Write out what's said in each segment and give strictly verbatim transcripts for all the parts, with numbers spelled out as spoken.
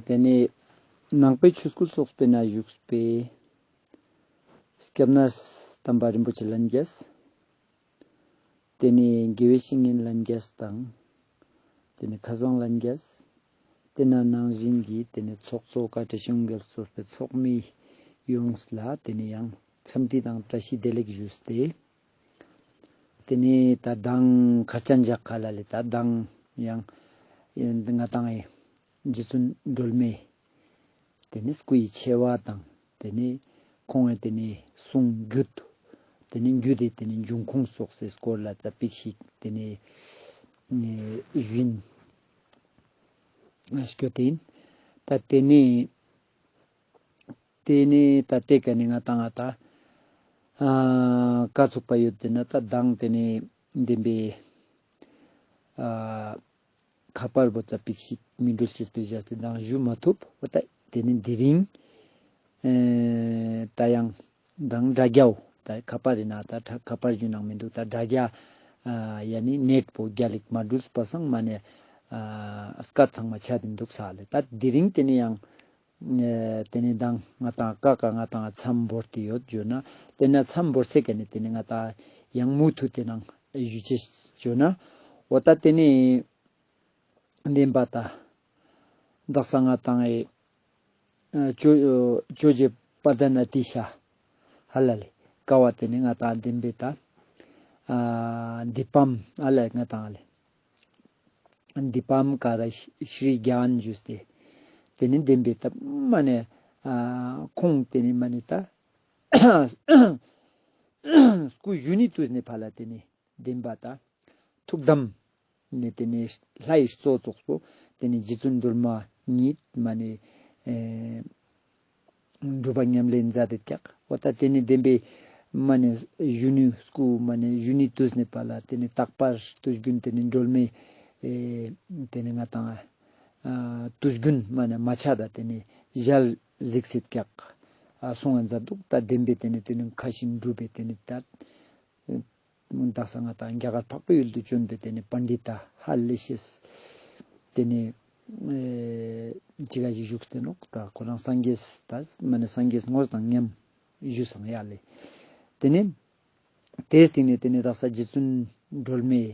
དེ་ནས་ནང་པའི་ཆོས་སྐུལ་ཚོགས་པའི་ནང་བཞུགས་པའི་སྐྱབས་གནས་དམ་པ་རིན་པོ་ཆེ་ལྷན་རྒྱས། དེ་ནས་དགེ་བའི་བཤེས་གཉེན་ལྷན་རྒྱས་དང་། དེ་ནས་མཁས་དབང་ལྷན་རྒྱས། དེ་ནང་ནང་བཞིན་གྱི་དེ་ནས་ཚོགས་གཙོ་བཀའ་དྲིན་ཆེན་འོད་ཟེར་གཙོས་པའི་ཚོགས་མི་ཡོངས་ལ་དེ་ནས་ཡང་འཚམས་འདྲི་དང་བཀྲ་ཤིས་བདེ་ལེགས་ཞུས་ཏེ། དེ་ནས་ད་མདང་ཁ་ཆེན་ཇག་ཁ་ལ་ལས་ད་མདང་ཡང་ང་དང་ཨེ་རྗེ་བཙུན་སྒྲོལ་མའི་དེ་ནས་སྐུ་ཡི་ཆེ་བ་དང་། དེ་ནས་ཁོང་ངི་དེ་ནས་གསུང་རྒྱུད། དེ་ནས་རྒྱུད་དེ་དེ་ནས་འབྱུང་ཁུངས་སོགས་སི་སྐོར་ལ་ཙ་པིག་ཞིག་དེ་ནས་ཨེ་ཞུ་ཡིན་སྐྱོད་དེ་ཡིན། ད་དེ་ནས་དེ་ནས་ད་དེ་ཀ་ནས་ང་དང་ང་ད་ཨ་ཀ་ཚུགས་པ་ཡོད་དེ་ན་ད་མདང་དེ་ནས་བདེན་པའི་ཨ་ཁ་པར་བོ་ཙ་པིག་ཞིག་མི་འགྲུལ་ཅེས་པའི་བཞག་སྟེ་མདང་ཞུ་མ་ཐུབ། འོ་ད་དེ་ནས་དེ་རིང་ཨེ་ད་ཡང་མདང་དྲ་རྒྱའོ། ད་ཁ་པར་ཡིན་ན་ད་ཁ་པར་ཞུ་ནང་མི་འདུག། ད་དྲ་རྒྱ་ཨ་ཡ་ནི་ནེཊ་པོ་རྒྱལ་ལ་ཞིག་མ་འགྲུལ་པ་སང་མ་ནས་ཨ་སྐད་ཚང་མ་ཆ་དེ་འདུག་ས་ལེ། ད་དེ་རིང་དེ་ནས་ཡང་ཨེ་དེ་ནས་མདང་ང་དང་ཀ་ཀ་ང་དང་མཚམས་བོར་ཏེ་ཡོད་ཞུ་ན། དེ་ན་མཚམས་བོར་སེ་ཀ་ནས་དེ་ནས་ང་དང་ཡང་མུ་མཐུད་དེ་ནང་ཞུ་ཅེས་ཞུ་ན། འོ་ད་དེ་ནས་བདེན་པ་ད་དག་ས་ང་དང་ཨེ་ཨ་ཇོ་ཨ་ཇོ་རྗེ་དཔལ་ལྡན་ཨ་ཏི་ཤ་ཧ་ལ་ལེ་ཀ་བ་དེ་ནས་ང་དང་བདེན་པའི་ད་ཨ་དི་པམ་ཨ་ལ་ང་དང་ཨ་ལེ། དི་པམ་ཀ་ར་ཤྲི་གྱཱན་ཞུས་ཏེ། དེ་ནི་བདེན་པའི་ད་མ་ནེ་ཨ་ཁོང་དེ་ནི་མ་ནེ་ད་སྐུ་གཞོན་ནུའི་དུས་ནས་ཕར་ལ་དེ་ནི་བདེན་པ་ད་ཐུགས་དམ་ནས་དེ་ནི་ལྷའི་གཙོ་ཚོགས་པོ་དེ་ནི་རྗེ་བཙུན་སྒྲོལ་མ་ཉིད་མ་ནེ་ཨེ་སྒྲུབ་པ་ཉམས་ལེན་མཛད་དེ་ཀྱག། འོ་ད་དེ་ནི་བདེན་པའི་མ་ནེ་གཞོན་ནུའི་སྐུ་མ་ནེ་གཞོན་ནུའི་དུས་ནས་ཕར་ལ་དེ་ནི་རྟག་པར་དུས་རྒྱུན་དེ་ནི་སྒྲོལ་མའི་ཨེ་དེ་ནི་ང་དང་ཨ་དུས་རྒྱུན་མ་ནེ་མ་ཆག་ད་དེ་ནི་ཞལ་གཟིགས་སེད་ཀྱག། ཨ་གསུང་ང་མཛད་འདུག། ད་བདེན་པའི་དེ་ནི་དེ་ནི་མཁའ་བཞིན་སྒྲུབ་པའི་དེ་ནི་ད། དག་ས་ང་དང་རྒྱ་གར་འཕགས་པའི་ཡུལ་དུ་བྱོན་པའི་དེ་ནི་པཎྜི་ཏ་ཧ་ལས་ཤེས། དེ་ནི་ཨེ་ཅི་ག་ཞིག་བཞུགས་ཏེ་ནོག། ད་ཁོ་རང་སངས་རྒྱས་ད་མ་ནེ་སངས་རྒྱས་དངོས་དང་མཉམ་བཞུགས་སང་ཡ་ལེ། དེ་ནི་དེའི་སྟེང་ནས་དེ་ནི་དག་ས་རྗེ་བཙུན་སྒྲོལ་མའི་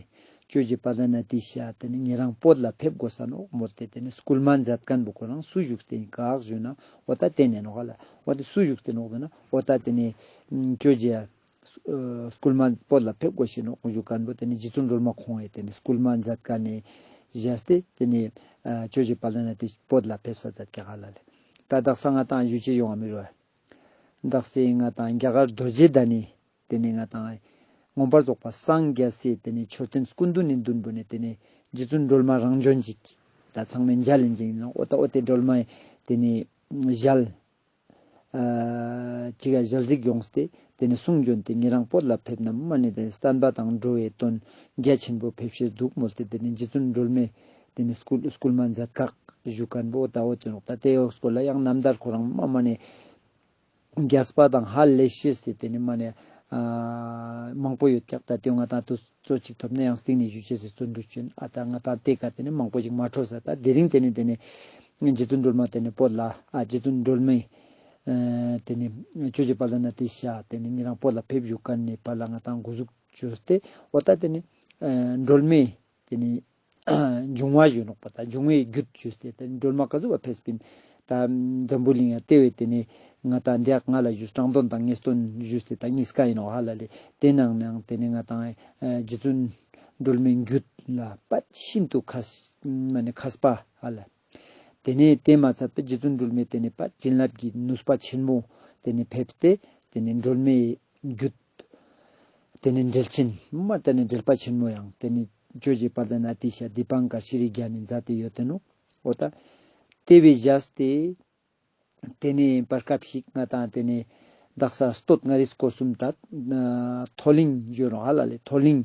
ཇོ་རྗེ་དཔལ་ལྡན་ཨ་ཏི་ཤ་དེ་ནི་ཉེ་རང་བོད་ལ་ཕེབས་དགོས་ས་ནོག་མོལ་ཏེ་དེ་ནི་སྐུལ་མ་མཛད་མཁན་པོ་ཁོ་རང་སུ་བཞུགས་ཏེ་ཡིན་ཀག་ཞུ་ན། འོ་ད་དེ་ནས་ནོག་ལ། འོ་དེ་སུ་བཞུགས་ཏེ་ནོག་ཟེར་ན། འོ་ད་དེ་ནི་ཇོ་རྗེ་ཨ་སྐུལ་མ་བོད་ལ་ཕེབས་དགོས་ཤེས་ནོག་ཞུ་མཁན་པོ་དེ་ནི་རྗེ་བཙུན་སྒྲོལ་མ་ཁོང་ངི་དེ་ནི་སྐུལ་མ་མཛད་མཁན་ནི་བཞག་སྟེ་དེ་ནི་ཨ་ཇོ་རྗེ་དཔལ་ལྡན་ཨ་ཏི་བོད་ལ་ཕེབས་ས་མཛད་ཀྱག་ཧ་ལ་ལེ། ད་དག་ས་ང་དང་ཞུ་ཅེས་ཡོང་བ་མི་རུ་བ། དག་ས་ང་དང་རྒྱ་གར་རྡོ་རྗེ་གདན་ནི་དེ་ནི་ང་དང་མངོན་པར་རྫོགས་པ་སངས་རྒྱས་སི་དེ་ནི་མཆོད་རྟེན་སྐུ་མདུན་ནི་མདུན་པོ་ནི་དེ་ནི་རྗེ་བཙུན་སྒྲོལ་མ་རང་བྱོན་ཅིག་ད་ཚང་མས་མཇལ་ཡིན་ཅིག་ཡིན་ནོག། འོ་ད་འོ་དེ་སྒྲོལ་མའི་དེ་ནི་ཞལ། ཨ་ཅིག་ག་ཞལ་གཟིགས་ཡོངས་ཏེ་དེ་ནི་གསུང་བྱོན་ཏེ་ཉེ་རང་བོད་ལ་ཕེབས་ན་མ་ནེ་དེ་ནི་བསྟན་པ་དང་འགྲོ་བའི་དོན་རྒྱ་ཆེན་པོ་ཕེབས་ཤེས་འདུག་མོལ་ཏེ་དེ་ནི་རྗེ་བཙུན་སྒྲོལ་མའི་དེ་ནི་སྐུལ་སྐུལ་མ་མཛད་ཀག་ཞུ་མཁན་པོ་ད་འོ་དེ་ནོག། ད་དེའི་སྐོར་ལ་ཡང་རྣམ་ཐར་ཁོ་རང་མ་མ་ནེ་རྒྱས་པ་དང་ཧ་ལས་ཤེས་སི་དེ་ནི་མ་ནེ་ཨ་མང་པོ་ཡོད་ཀྱག། ད་དེ་ང་དང་དུས་ཚོད་ཅིག་ཐོབ་ན་ཡང་སྟིང་ནེ་ཞུ་ཅེས་སི་བརྩོན་འགྲུས་བྱོན། ཨ་ད་ང་དང་དེ་ཀ་དེ་ནི་མང་པོ་ཞིག་མ་འཕྲོ་ས། ད་དེ་རིང་དེ་ནི་དེ་ནི་རྗེ་བཙུན་སྒྲོལ་མ་དེ་ནི་བོད་ལ་ཨ་རྗེ་བཙུན་སྒྲོལ་མའི་ཨ་དེ་ནི་ཇོ་རྗེ་དཔལ་ལྡན་ཨ་ཏི་ཤ་དེ་ནི་ཉེ་རང་བོད་ལ་ཕེབས་བཞུགས་མཁན་ནི་བར་ལ་ང་དང་འགོ་འཛུགས་བཅོས་ཏེ་འོ་ད་དེ་ནི་ཨ་སྒྲོལ་མའི་དེ་ནི་འབྱུང་བ་ཞུ་ནོག་པ། ད་འབྱུང་བའི་རྒྱུད་ཞུས་ཏེ་དེ་ནི་སྒྲོལ་མ་ག་ཟུག་པ་ཕེབས་པིན། ད་འཛམ་བུ་གླིང་ཡ་དེ་བས་དེ་ནི་ང་དང་འདི་ཡག་ང་ལ་ཞུས་སྤྲང་དོན་དང་ངེས་དོན་ཞུས་ཏེ་ད་གཉིས་ཀ་ཡིན་ནོག་ཧ་ལ་ལེ། དེ་ནང་ནའང་དེ་ནི་ང་དང་ཨ་རྗེ་བཙུན་སྒྲོལ་མའི་རྒྱུད་ལ་པ་ཤིན་ཏུ་མཁས་མ་ནེ་མཁས་པ་ཧ་ལ། དེ་ནས་དེ་མ་ཚད་པ་རྗེ་བཙུན་སྒྲོལ་མའི་དེ་ནི་པ་བྱིན་རླབས་ཀྱི་ནུས་པ་ཆེན་མོ་དེ་ནི་ཕེབས་ཏེ་དེ་ནི་སྒྲོལ་མའི་རྒྱུད་དེ་ནི་འགྲེལ་ཆེན་མ་དེ་ནི་འགྲེལ་པ་ཆེན་མོ་ཡང་དེ་ནི་ཇོ་རྗེ་དཔལ་ལྡན་ཨ་ཏི་ཤ་དི་པང་ཀ་ཤྲི་གྱ་ནི་མཛད་དེ་ཡོད་དེ་ནོག། འོ་ད་དེ་བས་བཞག་སྟེ་དེ་ནི་བར་སྐབས་ཤིག་ང་དང་དེ་ནི་དག་ས་སྟོད་མངའ་རིས་སྐོར་གསུམ་ད་མཐོ་གླིང་ཞུ་ནོག་ཧ་ལ་ལེ། མཐོ་གླིང་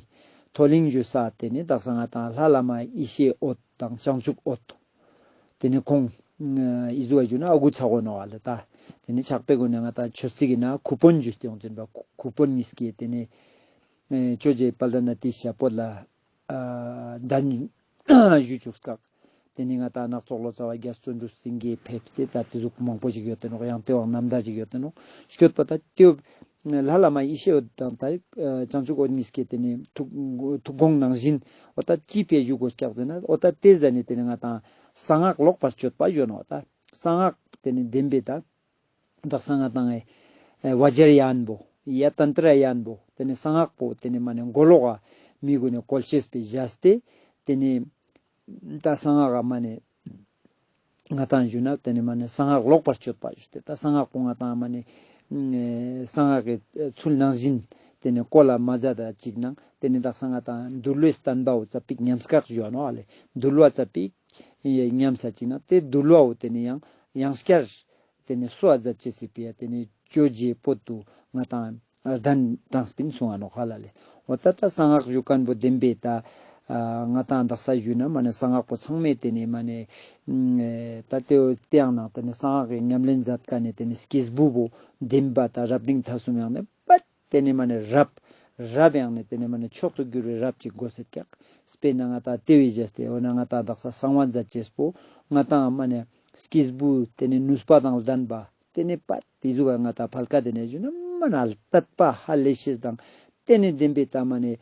མཐོ་གླིང་ཞུ་ས་དེ་ནི་དག་ས་ང་དང་ལྷ་བླ་མ་ཡེ་ཤེས་འོད་དང་བྱང་ཆུབ་འོད། དེ་ནི་ཁོང་ཨི་ཟུག་བ་ཞུ་ན་ཨ་གུ་ཚ་གོ་ནོག་ལེ། ད་དེ་ནི་ཕྱག་དཔེ་གུན་ནི་ང་དང་ཆོས་ཚིག་གི་ན་ཁུ་དཔོན་ཞུས་ཏེ་ཡོང་ཅན་པ། ཁུ་དཔོན་གཉིས་ཀྱིས་དེ་ནི་ཨེ་ཇོ་རྗེ་དཔལ་ལྡན་ཨ་ཏི་ཤ་བོད་ལ་ཨ་གདན་ཞུ་བཅུག་སྐབས་ ཏེ་ནེ་ང་ཏང་ནག་ཚོགས་ལོ་ཙཱ་བ་རྒྱ་བརྩོན་འགྲུས་སེང་གེ་ཕེབས་ཏེ་ད་ཏེ་ཟུག་མང་པོ་ཞིག་ཡོད་དེ་ནོག། ཡང་ཏེ་བོའང་རྣམ་ཐར་ཞིག་ཡོད་དེ་ནོག། སྐྱོད་པ་ད་ཏེ་ལྷ་བླ་མ་ཡེ་ཤེས་འོད་དང་ད་བྱང་ཆུབ་འོད་གཉིས་ཀྱི་ཏེ་ནེ་ཐུགས་ཐུགས་དགོངས་ནང་བཞིན་འོ་ད་ཅི་ཕིའ་ཞུ་དགོས་ཀྱག་ཟེར་ན་འོ་ད་ཏེ་ཟ་ནེ་ཏེ་ནེ་ང་ཏང་གསང་སྔགས་ལོག་པར་སྤྱོད་པ་ཞུ་ནོག། ད་གསང་སྔགས་ཏེ་ནེ་བདེན་པའི་ད་དག་ས་ང་ཏང་ཨེ་བཛྲ་ཡན་པོ་ཡ་ཏན་ཏྲ་ཡན་པོ་ཏེ་ནེ་གསང་སྔགས་པོ་ཏེ་ནེ་མ་ནེ་མགོ་ལོག་ག་མི་གུན་ནེ་བཀོལ་ཅེས་པའི་བཞག་སྟེ་ཏེ་ནེ་ད་གསང་སྔགས་ག་མ་ནེ་ང་ཏང་ཞུ་ན་ཏེ་ནེ་མ་ནེ་གསང་སྔགས་ལོག་པར་སྤྱོད་པ་ཞུ་སྟེ་ད་གསང་སྔགས་པོ་ང་ཏང་མ་ནེ་ཨེ་གསང་སྔགས་ཀྱི་ཚུལ་ནང་བཞིན་ཏེ་ནེ་བཀོལ་ལ་མ་མཛད་ད་ཅིག་ནང་ཏེ་ནེ་དག་ས་ང་ཏང་འདུལ་བའི་བསྟན་པ་བོ་ཙ་པིག་ཉམས་སྐག་ཞུ་ནོག་ཨ་ལེ། འདུལ་བ་ཙ་པིག་ཉམས་ས་ཅིག་ན་ཏེ་འདུལ་བ་བོ་ཏེ་ནེ་ཡང་ཡང་སྐྱར་ཏེ་ནེ་གསོ་བ་མཛད་ཅེས་སི་ཕིའ་ཏེ་ནེ་ཇོ་རྗེ་བོད་དུ་ང་ཏང་གདན་དྲངས་པིན་གསུང་ང་ནོག་ཧ་ལ་ལེ། འོ་ད་ད་གསང་སྔགས་ཞུ་ཁན་བོ་བདེན་པའི་ད་ང་ཏང་དག་ས་ཞུ་ན་མ་ནེ་གསང་སྔགས་པོ་ཚང་མའི་ཏེ་ནེ་མ་ནེ་ད་ཏེ་ཏེའང་ནང་ཏེ་ནེ་གསང་སྔགས་ཀྱི་ཉམས་ལེན་མཛད་ཁན་ནི་ཏེ་ནེ་སྐྱེས་བུ་བོ་བདེན་པ་ད་རབ་འབྲིང་ཐ་གསུམ་ཡང་ནེ་པད་ཏེ་ནེ་མ་ནེ་རབ་རབ་ཡང་ནེ་ཏེ་ནེ་མ་ནེ་མཆོག་ཏུ་གྱུར་བའི་རབ་ཅིག་དགོས་སེད་ཀྱག། དཔེར་ན་ང་ཏང་ཏེ་བོའི་བཞག་སྟེ་འོ་ན་ང་ཏང་དག་ས་གསང་བ་མཛད་ཅེས་པོ་ང་ཏང་མ་ནེ་སྐྱེས་བུ་ཏེ་ནེ་ནུས་པ་དང་ལྡན་པ་ཏེ་ནེ་པད་ཏེ་ཟུག་ག་ང་ཏང་ཕལ་ཀ་ཏེ་ནེ་ཞུ་ན་མ་ནེ་ལྟད་པ་ཧ་ལས་ཤེས་དང་ཏེ་ནེ་བདེན་པའི་ད་མ་ནེ་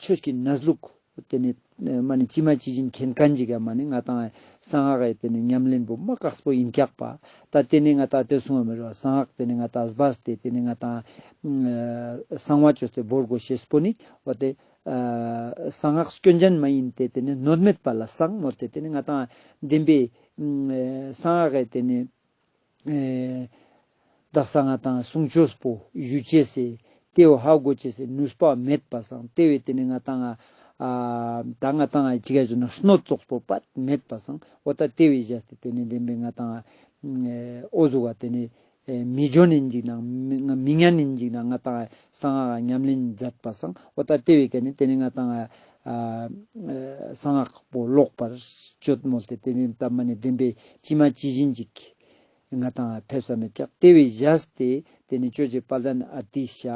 ཆོས་ཀྱི་གནས་ལུགས་ཏེ་ནེ་མ་ནེ་ཅི་མ་ཅི་བཞིན་མཁྱེན་ཁན་ཅིག་ག་མ་ནེ་ང་ཏང་གསང་སྔགས་ཀྱི་ཏེ་ནེ་ཉམས་ལེན་པོ་མ་དཀགས་པོ་ཨིན་ཀྱག་པ། ད་ཏེ་ནེ་ང་ཏང་ཏེ་གསུང་བ་མི་རུ་གསང་སྔགས་ཏེ་ནེ་ང་ཏང་སྦས་ཏེ་ཏེ་ནེ་ང་ཏང་གསང་བ་ཅོས་ཏེ་བོར་དགོས་ཤེས་པོ་ནི་འོ་ཏེ་གསང་སྔགས་སྐྱོན་ཅན་མ་ཡིན་ཏེ་ཏེ་ནེ་སྣོད་མེད་པ་ལ་གསང་མོལ་ཏེ་ཏེ་ནེ་ང་ཏང་བདེན་པའི་གསང་སྔགས་ཀྱི་ཏེ་ནེ་ཨེ་དག་ས་ང་ཏང་གསུང་ཆོས་པོ་ཞུ་ཅེས་སི་ཏེ་བོ་ཧ་གོ་ཅེས་སི་ནུས་པ་མེད་པ་སང་ཏེ་བོའི་ཏེ་ནེ་ང་ཏང་ཨ་ད་ང་ཏང་ཅི་ག་ཞུ་ན་སྣོད་ཙོགས་པོ་པད་མེད་པ་སང་འོ་ད་ཏེ་བོའི་བཞག་སྟེ་ཏེ་ནེ་བདེན་པའི་ང་ཏང་ཨེ་འོ་ཟུག་ག་ཏེ་ནེ་ཨེ་མི་འཇོན་ཨིན་ཅིག་ན་མི་མི་ཉན་ཨིན་ཅིག་ན་ང་ཏང་གསང་སྔགས་ཉམས་ལེན་མཛད་པ་སང་འོ་ད་ཏེ་བོའི་ཀ་ནེ་ཏེ་ནེ་ང་ཏང་ཨ་གསང་སྔགས་པོ་ལོག་པར་སྤྱོད་མོལ་ཏེ་ཏེ་ནེ་ད་མ་ནེ་བདེན་པའི་ཅི་མ་ཅི་བཞིན་ཅིག་ང་ཏང་ཕེབས་ས་མེད་ཀྱག། ཏེ་བོའི་བཞག་སྟེ་ཏེ་ནེ་ཇོ་རྗེ་དཔལ་ལྡན་ཨ་ཏི་ཤ་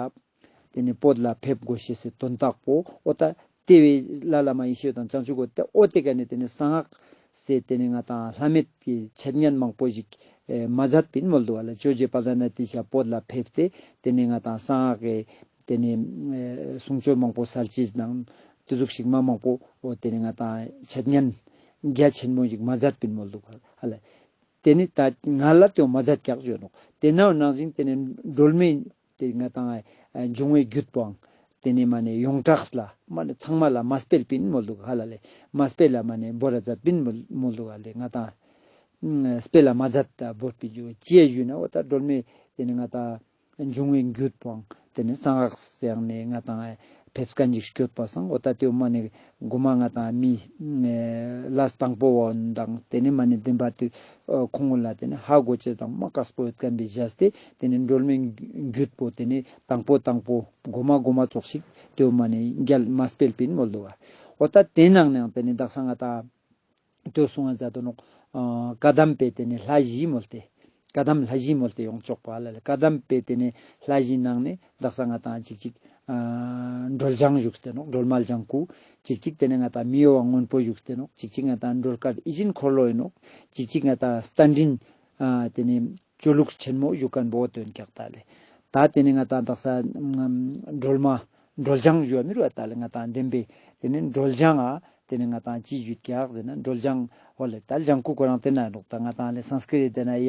ཏེ་ནེ་བོད་ལ་ཕེབས་དགོས་ཤེས་སི་དོན་དག་པོ་འོ་ད་ཏེ་བོའི་ལྷ་བླ་མ་ཡེ་ཤེས་དང་བྱང་ཆུབ་འོད་ཏེ་འོ་ཏེ་ཀ་ནེ་ཏེ་ནེ་གསང་སྔགས་སི་ཏེ་ནེ་ང་ཏང་ལྷ་མེད་ཀྱི་འཆད་ཉན་མང་པོ་ཞིག་ཨེ་མ་མཛད་པིན་མོལ་དུག་ག་ལེ། ཇོ་རྗེ་དཔལ་ལྡན་ཨ་ཏི་ཤ་བོད་ལ་ཕེབས་ཏེ་ཏེ་ནེ་ང་ཏང་གསང་སྔགས་ཀྱི་ཏེ་ནེ་ཨེ་གསུང་ཆོས་མང་པོ་སལ་ཅེས་དང་ཏེ་ཟུག་ཞིག་མ་མང་པོ་འོ་ཏེ་ནེ་ང་ཏང་འཆད་ཉན་རྒྱ་ཆེན་མོ་ཞིག་མ་མཛད་པིན་མོལ་དུག་ག་ལེ། ཏེ་ནེ་ད་ང་ལ་ཏེ་བོ་མ་མཛད་ཀྱག་ཞུ་ནོག། ཏེ་ནའོ་ནང་བཞིན་ཏེ་ནེ་སྒྲོལ་མའི་ཏེ་ང་ཏང་ཨ་འབྱུང་བའི་རྒྱུད་པོའང་ཏེ་ནེ་མ་ནེ་ཡོངས་གྲགས་ལ་མ་ནེ་ཚང་མ་ལ་མ་སྤེལ་པིན་མོལ་དུག་ཧ་ལ་ལེ། མ་སྤེལ་ལ་མ་ནེ་བོར་ར་མཛད་པིན་མོལ་མོལ་དུག་ཧ་ལེ། ང་ཏང་ཨ་སྤེལ་ལ་མ་མཛད་ད་བོར་པི་ཞུ་ཅི་ཡ་ཞུ་ན་འོ་ད་སྒྲོལ་མའི་ཏེ་ནེ་ང་ཏང་འབྱུང་བའི་རྒྱུད་པོའང་ཏེ་ནེ་གསང་སྔགས་སི་ནང་ནེ་ང་ཏང་ཕེབས་ཁན་ཅིག་སྐྱོད་པ་སང་འོ་ད་ཏེ་བོ་མ་ནེ་གོ་མ་ང་ཏང་མི་ལས་དང་པོ་བོ་དང་ཏེ་ནེ་མ་ནེ་བདེན་པ་ཏེ་ཁོང་ལ་ཏེ་ནེ་ཧ་གོ་ཅེས་དང་མ་དཀགས་པོ་ཡོད་ཁན་བོའི་བཞག་སྟེ་ཏེ་ནེ་སྒྲོལ་མའི་རྒྱུད་པོ་ཏེ་ནེ་དང་པོ་དང་པོ་གོ་མ་གོ་མ་ཙོགས་ཤིག་ཏེ་བོ་མ་ནེ་རྒྱལ་མ་སྤེལ་པིན་མོལ་དུག་ག། འོ་ད་ཏེ་ནང་ནེ་ཡང་ཏེ་ནེ་དག་ས་ང་ཏང་ཏེ་བོ་གསུང་ང་མཛད་དོ་ནོག། ཨ་བཀའ་གདམས་པའི་ཏེ་ནེ་ལྷ་བཞི་མོལ་ཏེ། བཀའ་གདམས་ལྷ་བཞི་མོལ་ཏེ་ཡོང་ཆོག་པ་ལ་ལེ། བཀའ་གདམས་པའི་ཏེ་ནེ་ལྷ་བཞི་ནང་ནེ་དག་ས་ང་ཏང་ཅིག་ཅིག་ཨ་སྒྲོལ་ལྗང་བཞུགས་ཏེ་ནོག། སྒྲོལ་མ་ལྗང་ཁུ། ཅིག་ཅིག་ཏེ་ནེ་ང་ཏང་མི་གཡོ་བ་སྔོན་པོ་བཞུགས་ཏེ་ནོག། ཅིག་ཅིག་ང་ཏང་སྒྲོལ་དཀར་ཡིད་བཞིན་འཁོར་ལོ་ཨིན་ནོག། ཅིག་ཅིག་ང་ཏང་རྟ་མགྲིན་ཨ་ཏེ་ནེ་སྤྱོད་ལུགས་ཆེན་མོ་བཞུགས་ཁན་བོ་ཏེ་ཡོད་ཀྱག་ད་ལེ། ད་ཏེ་ནེ་ང་ཏང་དག་ས་སྒྲོལ་མ་སྒྲོལ་ལྗང་ཞུ་བ་མི་རུ་བ་ད་ལེ། ང་ཏང་བདེན་པའི་ཏེ་ནེ་སྒྲོལ་ལྗང་ཨ་ཏེ་ནེ་ང་ཏང་ཅི་ཞུ་ཀྱག་ཟེར་ན་སྒྲོལ་ལྗང་འོ་ལེ། ད་ལྗང་ཁུ་ཁོ་རང་ཏེ་ན་ནོག། ད་ང་ཏང་ལེ་སཾསྐྲྀཏ་ཏེ་ན་ཡ་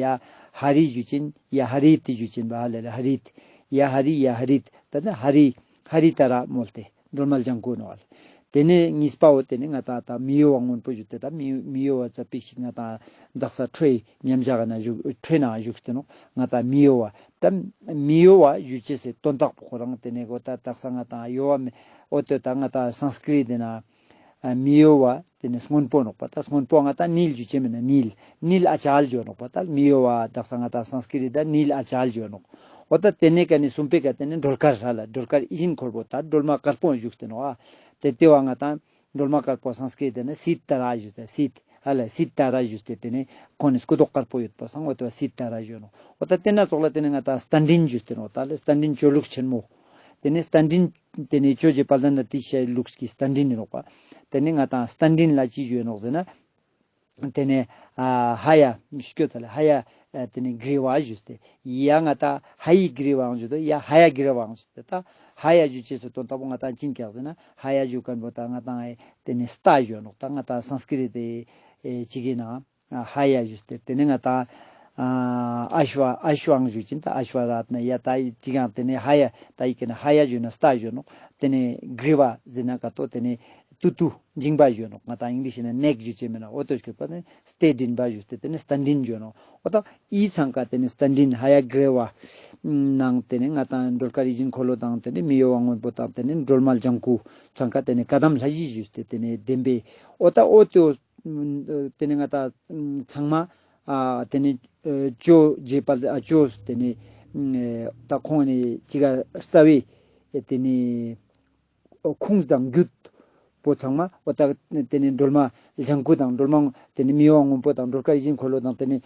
ཧ་རི་ཞུ་ཅེན་ཡ་ཧ་རི་ཏི་ཞུ་ཅེན་བ་ཧ་ལེ་ལེ་ཧ་རི་ཏི་ཡ་ཧ་རི་ཡ་ཧ་རི་ཏི་ད་ན་ཧ་རི་ཧ་རི་ཏ་ར་མོལ་ཏེ་སྒྲོལ་མ་ལྗང་ཁུ་ནོག་ལེ། ཏེ་ནེ་གཉིས་པ་བོ་ཏེ་ནེ་ང་ཏང་ད་མི་གཡོ་བ་སྔོན་པོ་ཞུ་སྟེ་ད་མི་མི་གཡོ་བ་ཙ་པིག་ཞིག་ང་ཏང་དག་ས་ཁྲོའི་མཉམ་བཞག་ན་བཞུགས་ཁྲོའི་ནང་བཞུགས་ཏེ་ནོག། ང་ཏང་མི་གཡོ་བ་ད་མི་གཡོ་བ་ཞུ་ཅེས་སི་དོན་དག་པོ་ཁོ་རང་ཏེ་ནེ་གོ་ད་དག་ས་ང་ཏང་གཡོ་བ་མེད་འོ་ཏེ་ད་ང་ཏང་སཾསྐྲྀཏ་ཏེ་ན་ཨ་མི་གཡོ་བ་ཏེ་ནེ་སྔོན་པོ་ནོག་པ། ད་སྔོན་པོ་ང་ཏང་ནིལ་ཞུ་ཅེས་མེད་ན་ནིལ་ནིལ་ཨ་ཅལ་ཞུ་ནོག་པ། ད་མི་གཡོ་བ་དག་ས་ང་ཏང་སཾསྐྲྀཏ་ད་ནིལ་ཨ་ཅལ་ཞུ་ནོག། འོ་ད་ཏེ་ནེ་ཀ་ནེ་གསུམ་པའི་ཀ་ཏེ་ནེ་སྒྲོལ་དཀར་ཧ་ལ་སྒྲོལ་དཀར་ཡིད་བཞིན་འཁོར་ལོ་ད་སྒྲོལ་མ་དཀར་པོ་བཞུགས་ཏེ་ནོག་ཨ། ཏེ་ཏེ་བ་ང་ཏང་སྒྲོལ་མ་དཀར་པོ་སཾསྐྲྀཏ་ཏེ་ནེ་སིད་ཏ་ར་ཞུ་སྟེ་སིད་ཧ་ལ་སིད་ཏ་ར་ཞུ་སྟེ་ཏེ་ནེ་ཁོང་ངི་སྐུ་མདོག་དཀར་པོ་ཡོད་པ་སང་འོ་ཏེ་བ་སིད་ཏ་ར་ཞུ་ནོག། འོ་ད་ཏེ་ན་ཙོགས་ལ་ཏེ་ནེ་ང་ཏང་རྟ་མགྲིན་ཞུ་སྟེ་ནོག། ད་ལེ་རྟ་མགྲིན་སྤྱོད་ལུགས་ཆེན་མོ། ཏེ་ནེ་རྟ་མགྲིན་ཏེ་ནེ་ཇོ་རྗེ་དཔལ་ལྡན་ཨ་ཏི་ཤའི་ལུགས་ཀྱི་རྟ་མགྲིན་ཨིན་ནོག་པ། ཏེ་ནེ་ང་ཏང་རྟ་མགྲིན་ལ་ཅི་ཞུ་ནོག་ཟེར་ན། ཏེ་ནེ་ཨ་ཧ་ཡ་སྐྱོད་ཚལ་ཧ་ཡ་ཨ་ཏེ་ནེ་གྲི་བ་ཞུས་ཏེ་ཡ་ང་ཏང་ཧ་ཡི་གྲི་བའང་ཞུ་དོ་ཡ་ཧ་ཡ་གྲི་བའང་ཞུས་ཏེ་ད་ཧ་ཡ་ཞུ་ཅེས་སི་དོན་དག་པོ་ང་ཏང་ཅི་ཨིན་ཀྱག་ཟེར་ན་ཧ་ཡ་ཞུ་ཁན་བོ་ད་ང་ཏང་ཨེ་ཏེ་ནེ་རྟ་ཞུ་ནོག་ད་ང་ཏང་སཾསྐྲྀཏ་ཏེ་ཨེ་ཅིག་གི་ནང་ཨ་ཧ་ཡ་ཞུས་ཏེ་ཏེ་ནེ་ང་ཏང་ཨ་ཨ་ཤྭ་ཨ་ཤྭ་ཨང་ཞུ་ཅེན་ད་ཨ་ཤྭ་ར་ཏ་ན་ཡ་ད་ཅིག་ཡང་ཏེ་ནེ་ཧ་ཡ་ད་ཡི་ཀེ་ན་ཧ་ཡ་ཞུ་ན་རྟ་ཞུ་ནོག་ཏེ་ནེ་གྲི་བ་ཟེར་ན་ཀ་ཏོ་ཏེ་ནེ་ཏུ་ཏུ་མཇིང་པ་ཞུ་ནོག་ང་ཏང་ཨིང་ལིཤ་ན་ནེག་ཞུ་ཅེས་མེད་ན་འོ་ཏོ་ཞུ་པ་ནི་རྟ་མགྲིན་པ་ཞུས་ཏེ་ཏེ་ནེ་རྟ་མགྲིན་ཞུ་ནོག་འོ་ད་ཨི་ཚང་ཀ་ཏེ་ནེ་རྟ་མགྲིན་ཧ་ཡ་གྲི་བ་ནང་ཏེ་ནེ་ང་ཏང་སྒྲོལ་དཀར་ཡིད་བཞིན་འཁོར་ལོ་དང་ཏེ་ནེ་མི་གཡོ་བ་སྔོན་པོ་དང་ཏེ་ནེ་སྒྲོལ་མ་ལྗང་ཁུ་ཚང་ཀ་ཏེ་ནེ་བཀའ་གདམས་ལྷ་བཞི་ཞུས་ཏེ་ཏེ་ནེ་བདེན་པའི་འོ་ད་འོ་ཏོ་ཏེ་ནེ་ང་ཏང་ཚང་མ་ཨ་ཏེ་ནེ་ཨ་ཅོ་རྗེ་དཔལ་ཨ་ཅོ་ཏེ་ནེ་ཨ་ད་ཁོང་ནི་ཅི་ག་རྩ་བའི་ཏེ་ནེ་ཁུངས་དང་རྒྱུད་པོ་ཚང་མ་འོ་ད་ཏེ་ནེ་སྒྲོལ་མ་ལྗང་ཁུ་དང་སྒྲོལ་མ་ཏེ་ནེ་མི་གཡོ་བ་སྔོན་པོ་དང་སྒྲོལ་དཀར་ཡིད་བཞིན་འཁོར་ལོ་དང་ཏེ་ནེ་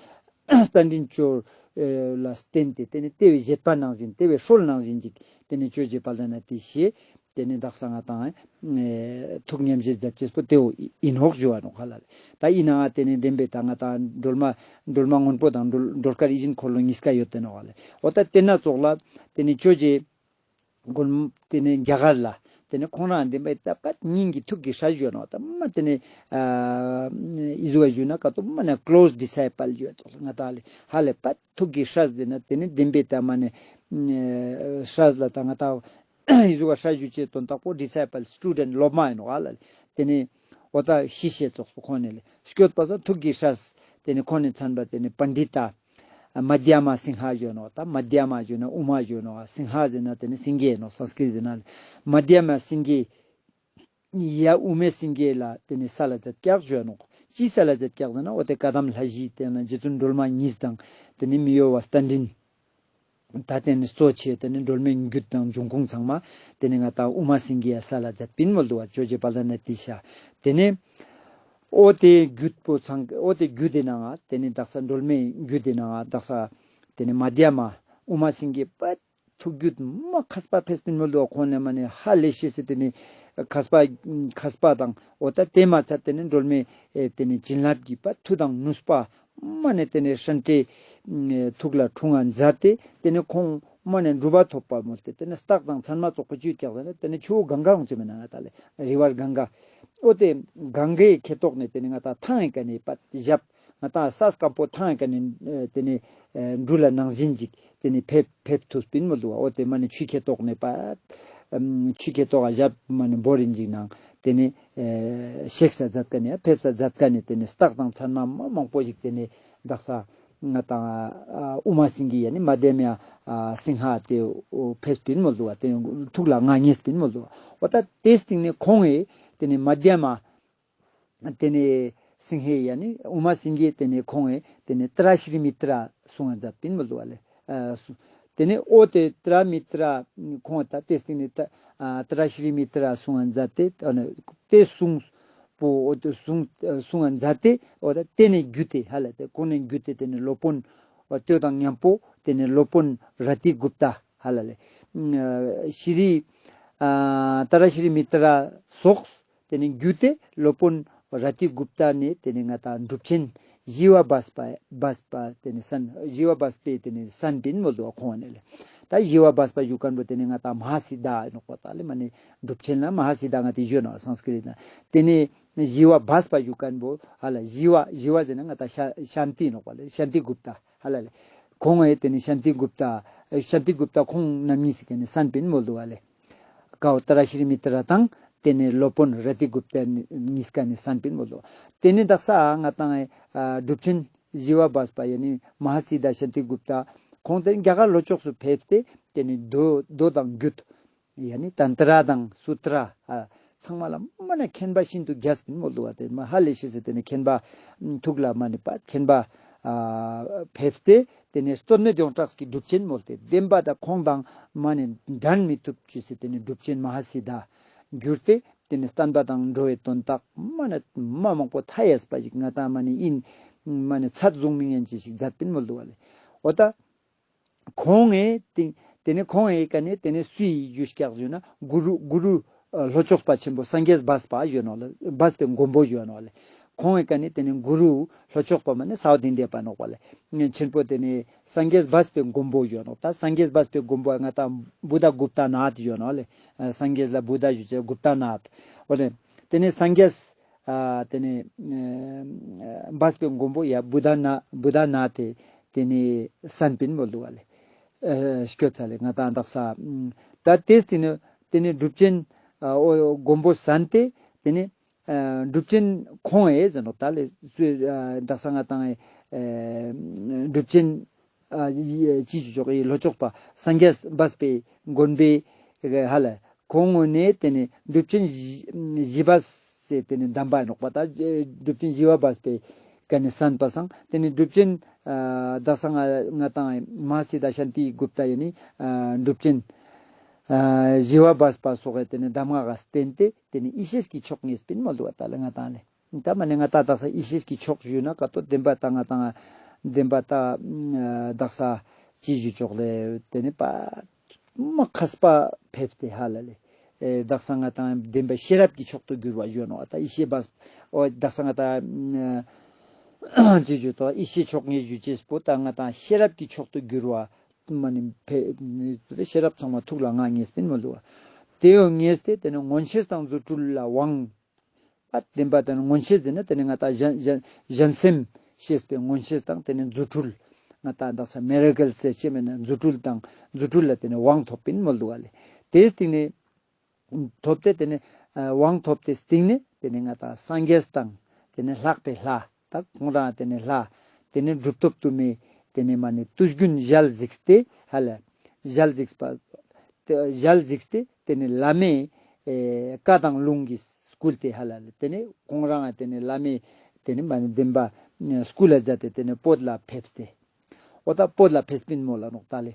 རྟ་མགྲིན་ཅོ་ལ་བརྟེན་ཏེ་ཏེ་ནེ་ཏེ་བའི་བཞེད་པ་ནང་བཞིན་ཏེ་བའི་སྲོལ་ནང་བཞིན་ཅིག་ཏེ་ནེ་ཅོ་རྗེ་དཔལ་ལྡན་ཨ་ཏི་ཤའི་ཏེ་ནེ་དག་ས་ང་ཏང་ཨེ་ཐུགས་ཉམས་བཞེས་མཛད་ཅེས་པོ་ཏེ་བོ་ཨིན་ནོག་ཞུ་བ་ནོག་ཧ་ལ་ལེ། ད་ཨིན་ནའང་ཏེ་ནེ་བདེན་པའི་ད་ང་ཏང་སྒྲོལ་མ་སྒྲོལ་མ་སྔོན་པོ་དང་སྒྲོལ་སྒྲོལ་དཀར་ཡིད་བཞིན་འཁོར་ལོ་གཉིས་ཀ་ཡོད་དེ་ནོག་ཧ་ལེ། འོ་ད་ཏེ་ན་ཙོགས་ལ་ཏེ་ནེ་ཅོ་རྗེ་དགོན་ཏེ་ནེ་རྒྱ་གར་ལ་ཏེ་ནེ་ཁོང་རང་བདེན་པའི་ད་པད་སྙིང་གི་ཐུགས་ཀྱི་སྲས་ཞུ་ནོག་ད་མ་ཏེ་ནེ་ཨ་ཨི་ཟུག་ག་ཞུ་ན་ཀ་ཏོ་མ་ནེ་ཀློས་ཌི་སའི་པལ་ཞུ་ཙོགས་ང་ཏང་ལེ་ཧ་ལེ་པད་ཐུགས་ཀྱི་སྲས་ཟེར་ན་ཏེ་ནེ་བདེན་པའི་ད་མ་ནེ་ཨ་སྲས་ལ་ད་ང་ཏང་ཨི་ཟུག་ག་སྲས་ཞུ་ཅེས་དོན་དག་པོ་ཌི་སའི་པལ་སི་ཊུ་ཌེན་ཊ་སློབ་མ་ཨིན་ནོག་ཧ་ལ་ལེ། ཏེ་ནེ་འོ་ད་ཤི་ཤེས་ཙོགས་པོ་ཁོང་ནེ་ལེ་སྐྱོད་པ་སང་ཐུགས་ཀྱི་སྲས་ཏེ་ནེ་ཁོང་ནེ་མཚན་པ་ཏེ་ནེ་པཎྜི་ཏ་མ་དྷྱ་མ་སིང་ཧ་ཞུ་ནོག་ད་མ་དྷྱ་མ་ཞུ་ན་ཨུ་མ་ཞུ་ནོག་སིང་ཧ་ཟེར་ན་ཏེ་ནེ་སེང་གེ་ནོག་སཾསྐྲྀཏ་ཟེར་ན་མ་དྷྱ་མ་སེང་གེ་ཡ་ཨུ་མའི་སེང་གེ་ལ་ཏེ་ནེ་ས་ལ་མཛད་ཀྱག་ཞུ་ནོག་ཅི་ས་ལ་མཛད་ཀྱག་ཟེར་ན་འོ་ཏེ་བཀའ་གདམས་ལྷ་བཞི་ཏེ་ནེ་རྗེ་བཙུན་སྒྲོལ་མ་གཉིས་དང་ཏེ་ནེ་མི་གཡོ་བ་རྟ་མགྲིན་ད་ཏེ་ནེ་གཙོ་ཆེ་ཏེ་ནེ་སྒྲོལ་མའི་རྒྱུད་དང་འབྱུང་ཁུངས་ཚང་མ་ཏེ་ནེ་ང་ཏང་ཨུ་མ་སེང་གེ་ཡ་ས་ལ་མཛད་པིན་མོལ་དུག་པ་ཅོ་རྗེ་དཔལ་ལྡན་ཨ་ཏི་ཤ། ཏེ་ནེ་འོ་ཏེ་རྒྱུད་པོ་ཚང་འོ་ཏེ་རྒྱུད་དེ་ནང་ང་ཏེ་ནེ་དག་ས་སྒྲོལ་མའི་རྒྱུད་དེ་ནང་ང་དག་ས་ཏེ་ནེ་མ་དྷྱ་མ་ཨུ་མ་སེང་གེ་པད་ཐུགས་རྒྱུད་མ་མཁས་པ་ཕེབས་པིན་མོལ་དུག་པ། ཁོང་ནེ་མ་ནེ་ཧ་ལས་ཤེས་སི་ཏེ་ནེ་མཁས་པ་མཁས་པ་དང་འོ་ད་ཏེ་མ་ཚད་ཏེ་ནེ་སྒྲོལ་མའི་ཨེ་ཏེ་ནེ་བྱིན་རླབས་ཀྱི་པ་མཐུ་དང་ནུས་པ་མ་ནེ་ཏེ་ནེ་སྤྲིན་བྲལ་ཐུགས་ལ་འཁྲུངས་ང་མཛད་དེ་ཏེ་ནེ་ཁོང་མ་ནེ་གྲུབ་པ་ཐོབ་པ་མོལ་ཏེ་ཏེ་ནེ་རྟགས་དང་མཚན་མ་ཙོགས་པོ་ཅི་ཡོད་ཀྱག་ཟེར་ན་ཏེ་ནེ་ཆུ་བོ་གངྒཱ་ཡོང་ཅེས་མེད་ན་ང་ཏང་ལེ་རི་བར་གངྒཱ། འོ་ཏེ་གངྒཱའི་ཁེ་ཏོག་ནེ་ཏེ་ནེ་ང་ཏང་ཐང་ངི་ཀ་ནེ་པད་ཞབས་ང་ཏང་ས་སྐམ་པོ་ཐང་ངི་ཀ་ནེ་ཨེ་ཏེ་ནེ་ཨེ་འབྲུ་ལ་ནང་བཞིན་ཅིག་ཏེ་ནེ་ཕེབས་ཕེབས་ཐུབ་པིན་མོལ་དུག་པ། འོ་ཏེ་མ་ནེ་ཆུའི་ཁེ་ཏོག་ནེ་པད་ཨམ་ཆུའི་ཁེ་ཏོག་ག་ཞབས་མ་ནེ་བོར་རིན་ཅིག་ནང་ཏེ་ནེ་ཨེ་གཤེགས་ས་མཛད་ཀ་ནེ་ཕེབས་ས་མཛད་ཀ་ནེ་ཏེ་ནེ་རྟགས་དང་མཚན་མ་མ་མང་པོ་ཞིག་ཏེ་ནེ་དག་ས་ང་ཏང་ཨ་ཨུ་མ་སེང་གེ་ཡ་ནི་མ་དྷྱ་མ་ཨ་སིང་ཧ་ཏེ་འོ་ཕེབས་པིན་མོལ་དུག་པ། ཏེ་ཐུགས་ལ་མངའ་བརྙེས་པིན་མོལ་དུག་པ། འོ་ད་ཏེའི་སྟིང་ནེ་ཁོང་ངི་ཏེ་ནེ་མ་དྷྱ་མ་ཏེ་ནེ་སིང་ཧེ་ཡ་ནི་ཨུ་མ་སེང་གེ་ཏེ་ནེ་ཁོང་ངི་ཏེ་ནེ་ཏྲ་ཤྲི་མི་ཏྲ་གསུང་ང་མཛད་པིན་མོལ་དུག་པ་ལེ། ཨ་སུ་ཏེ་ནེ་འོ་ཏེ་ཏྲ་མི་ཏྲ་ཁོང་ད་ཏེའི་སྟིང་ནེ་ཏྲ་ཨ་ཏྲ་ཤྲི་མི་ཏྲ་གསུང་ང་མཛད་དེ་ཨ་ནི་ཏེ་གསུང་པོ་འོ་ཏེ་གསུང་གསུང་ང་མཛད་དེ་འོ་ད་ཏེ་ནེ་བརྒྱུད་དེ་ཧ་ལ་ཏེ་ཁོང་ནེ་བརྒྱུད་དེ་ཏེ་ནེ་སློབ་དཔོན་འོ་ཏེ་དང་མཉམ་པོ་ཏེ་ནེ་སློབ་དཔོན་ར་ཏི་གུཔྟ་ཧ་ལ་ལེ་ཨ་ཤྲི་ཨ་ཏྲ་ཤྲི་མི་ཏྲ་སོགས་ཏེ་ནེ་བརྒྱུད་དེ་སློབ་དཔོན་ར་ཏི་གུཔྟ་ནེ་ཏེ་ནེ་ང་ཏང་གྲུབ་ཆེན་ཞི་བ་སྦས་པ་སྦས་པ་ཏེ་ནེ་གསན་ཞི་བ་སྦས་པའི་ཏེ་ནེ་གསན་པིན་མོལ་དུག་པ་ཁོང་ནེ་ལེ། ད་ཞི་བ་སྦས་པ་ཞུ་ཁན་བོ་ཏེ་ནེ་ང་ཏང་མ་ཧཱ་སིདྡྷ་ཨིན་ནོག་པ་ད་ལེ། མ་ནེ་གྲུབ་ཆེན་ལ་མ་ཧཱ་སིདྡྷ་ང་ཏི་ཞུ་ནོག་སཾསྐྲྀཏ་ན། ཏེ་ནེ་ཞི་བ་སྦས་པ་ཞུ་ཁན་བོ་ཧ་ལ་ཞི་བ་ཞི་བ་ཟེར་ན་ང་ཏང་ཤ་ཤཱནྟི་ཨིན་ནོག་པ་ལེ། ཤཱནྟི་གུཔྟ་ཧ་ལ་ལེ། ཁོང་ངི་ཏེ་ནེ་ཤཱནྟི་གུཔྟ་ཤཱནྟི་གུཔྟ་ཁོང་རྣམ་གཉིས་སི་ཀ་ནེ་གསན་པིན་མོལ་དུག་པ་ལེ། ཀའོ་ཏྲ་ཤྲི་མི་ཏྲ་དང་ཏེ་ནེ་སློབ་དཔོན་ར་ཏི་གུཔྟ་གཉིས་ཀ་ནེ་གསན་པིན་མོལ་དུག། ཏེ་ནེ་དག་ས་ང་ཏང་ཨ་གྲུབ་ཆེན་ཞི་བ་སྦས་པ་ཡ་ནི་མ་ཧཱ་སིདྡྷ་ཤཱནྟི་གུཔྟ་ཁོང་ཏེ་རྒྱ་གར་ལྷོ་ཕྱོགས་སུ་ཕེབས་ཏེ་ཏེ་ནེ་མདོ་མདོ་དང་རྒྱུད་ཡ་ནི་ཏན་ཏྲ་དང་སུ་ཏྲ་ཨ་ཚང་མ་ལ་མ་ནེ་མཁྱེན་པ་ཤིན་ཏུ་རྒྱས་པིན་མོལ་དུག་པ། ཏེ་མ་ཧ་ལས་ཤེས་སི་ཏེ་ནེ་མཁྱེན་པ་ཐུགས་ལ་མ་ནེ་པ་མཁྱེན་པ་ཨ་ཕེབས་ཏེ་ཏེ་ནེ་རྩོད་མེད་ཡོངས་གྲགས་ཀྱི་གྲུབ་ཆེན་མོལ་ཏེ་བདེན་པ་དང་ཁོང་དང་མ་ནེ་འགྲན་མི་ཐུབ་ཅེས་སི་ཏེ་ནེ་གྲུབ་ཆེན་མ་ཧཱ་སིདྡྷ་གྱུར་ཏེ་ཏེ་ནེ་བསྟན་པ་དང་འགྲོ་བའི་དོན་དག་མ་ནེ་མ་མང་པོ་མཐའ་ཡས་པ་ཞིག་ང་ཏང་མ་ནེ་ཨིན་མ་ནེ་ཚད་བཟུང་མི་ཉན་ཅེས་ཤིག་མཛད་པིན་མོལ་དུག་པ་ལེ། འོ་ད་ཁོང་ངི་ཏེ་ཏེ་ནེ་ཁོང་ངི་ཀ་ནེ་ཏེ་ནེ་སུའི་ཞུས་ཀྱག་ཞུ་ན་གུ་རུ་གུ་རུ་ཨ་ལྷོ་ཕྱོགས་པ་ཆེན་པོ་སངས་རྒྱས་སྦས་པ་ཞུ་ནོག་ལེ། སྦས་པའི་མགོན་པོ་ཞུ་ནོག་ལེ། ཁོང་ངི་ཀ་ནེ་ཏེ་ནེ་གུ་རུ་ལྷོ་ཕྱོགས་པ་མ་ནེ་སའུཐ་ཨིན་ཌི་ཡ་པ་ནོག་པ་ལེ། ཆེན་པོ་ཏེ་ནེ་སངས་རྒྱས་སྦས་པའི་མགོན་པོ་ཞུ་ནོག། ད་སངས་རྒྱས་སྦས་པའི་མགོན་པོ་ང་ཏང་བུདྡྷ་གུཔྟ་ནཱཐ་ཞུ་ནོག་ལེ། སངས་རྒྱས་ལ་བུདྡྷ་ཞུ་ཅེས་གུཔྟ་ནཱཐ། འོ་ལེ། ཏེ་ནེ་སངས་རྒྱས་ཨ་ཏེ་ནེ་ཨ་སྦས་པའི་མགོན་པོ་ཡ་བུདྡྷ་ན་བུདྡྷ་ནཱཐ་ཏེ་ཏེ་ནེ་གསན་པིན་མོལ་དུག་ག་ལེ། ཨ་སྐྱོད་ཚ་ལེ་ང་ཏང་དག་ས་ཨ་ད་ཏེས་ཏེ་ནེ་ཏེ་ནེ་གྲུབ་ཆེན་ཨ་འོ་མགོན་པོ་གསན་ཏེ་ཏེ་ནེ་ཨ་གྲུབ་ཆེན་ཁོང་ཨེ་ཟེར་ནོག་ད་ལེ་སུ་ཨ་དག་ས་ང་ཏང་ཨེ་གྲུབ་ཆེན་ཨ་ཡི་ཅི་ཞུ་ཆོག་ཨེ་ལྷོ་ཕྱོགས་པ་སངས་རྒྱས་སྦས་པའི་མགོན་པོའི་ཧ་ལ་ཁོང་ངོས་ནེ་ཏེ་ནེ་གྲུབ་ཆེན་བཞི་བཞི་པ་སེ་ཏེ་ནེ་གདམས་པ་ནོག་པ། ད་གྲུབ་ཆེན་བཞི་པ་སྦས་པའི་ཀ་ནེ་གསན་པ་སང་ཏེ་ནེ་གྲུབ་ཆེན་ཨ་དག་ས་ང་ང་ཏང་མ་ཧཱ་སི་ཏ་ཤཱན་ཏི་གུཔྟ་ཡ་ནི་ཨ་གྲུབ་ཆེན་ཨ་བཞི་པ་སྦས་པ་སོགས་ཏེ་ནེ་གདམས་ངག་ག་བསྟེན་ཏེ་ཏེ་ནེ་ཡེ་ཤེས་ཀྱི་མཆོག་བརྙེས་པིན་མོལ་དུག་ག་ད་ལེ་ང་ཏང་ལེ། ད་མ་ནེ་ང་ཏང་དག་ས་ཡེ་ཤེས་ཀྱི་མཆོག་ཞུ་ན་ཀ་ཏོ་བདེན་པ་ད་ང་ཏང་བདེན་པ་ད་ཨ་དག་ས་ཅི་ཞུ་ཆོག་ལེ། ཏེ་ནེ་པ་མ་མཁས་པ་ཕེབས་ཏེ་ཧ་ལ་ལེ། ཨེ་དག་ས་ང་ཏང་བདེན་པ་ཤེས་རབ་ཀྱི་མཆོག་ཏུ་གྱུར་པ་ཞུ་ནོག་ད་ཡེ་ཤེས་པ་འོ་དག་ས་ང་ཏང་ཨ་ཅི་ཞུ་ཏོ་ཡེ་ཤེས་མཆོག་བརྙེས་ཞུ་ཅེས་པོ་ད་ང་ཏང་ཤེས་རབ་ཀྱི་མཆོག་ཏུ་གྱུར་པ་མ་ནེ་ཕེ་ཤེས་རབ་ཚང་མ་ཐུགས་ལ་མངའ་བརྙེས་པིན་མོལ་དུག་ག། ཏེ་ཡང་བརྙེས་ཏེ་ཏེ་ནེ་མངོན་ཤེས་དང་རྫུ་འཕྲུལ་ལ་དབང་པ་བདེན་པ་ཏེ་ནེ་མངོན་ཤེས་ཟེར་ན་ཏེ་ནེ་ང་ཏང་གཞན་གཞན་གཞན་སེམས་ཤེས་པའི་མངོན་ཤེས་དང་ཏེ་ནེ་རྫུ་འཕྲུལ་ང་ཏང་དག་ས་མི་ར་ཀལ་ཟེར་ཅེས་མེད་ན་རྫུ་འཕྲུལ་དང་རྫུ་འཕྲུལ་ལ་ཏེ་ནེ་དབང་ཐོབ་པིན་མོལ་དུག་ག་ལེ། ཏེའི་སྟིང་ནེ་ཐོབ་སྟེ་ཏེ་ནེ་ཨ་དབང་ཐོབ་སྟེ་སྟིང་ནེ་ཏེ་ནེ་ང་ཏང་སངས་རྒྱས་དང་ཏེ་ནེ་ལྷག་པའི་ལྷ་ད་ཁོང་རང་ཏེ་ནེ་ལྷ་ཏེ་ནེ་གྲུབ་ཐོབ་དུ་མའི་ཏེ་ནེ་མ་ནེ་དུས་རྒྱུན་ཞལ་གཟིགས་ཏེ་ཧ་ལ་ཞལ་གཟིགས་པ་ཏེ་ཞལ་གཟིགས་ཏེ་ཏེ་ནེ་བླ་མའི་ཨེ་བཀའ་དང་ལུང་གིས་བསྐུལ་ཏེ་ཧ་ལ་ལེ། ཏེ་ནེ་ཁོང་རང་ཏེ་ནེ་བླ་མའི་ཏེ་ནེ་མ་ནེ་བདེན་པ་བསྐུལ་ལ་མཛད་དེ་ཏེ་ནེ་བོད་ལ་ཕེབས་ཏེ་འོ་ད་བོད་ལ་ཕེབས་པིན་མོལ་ལ་ནོག་ད་ལེ།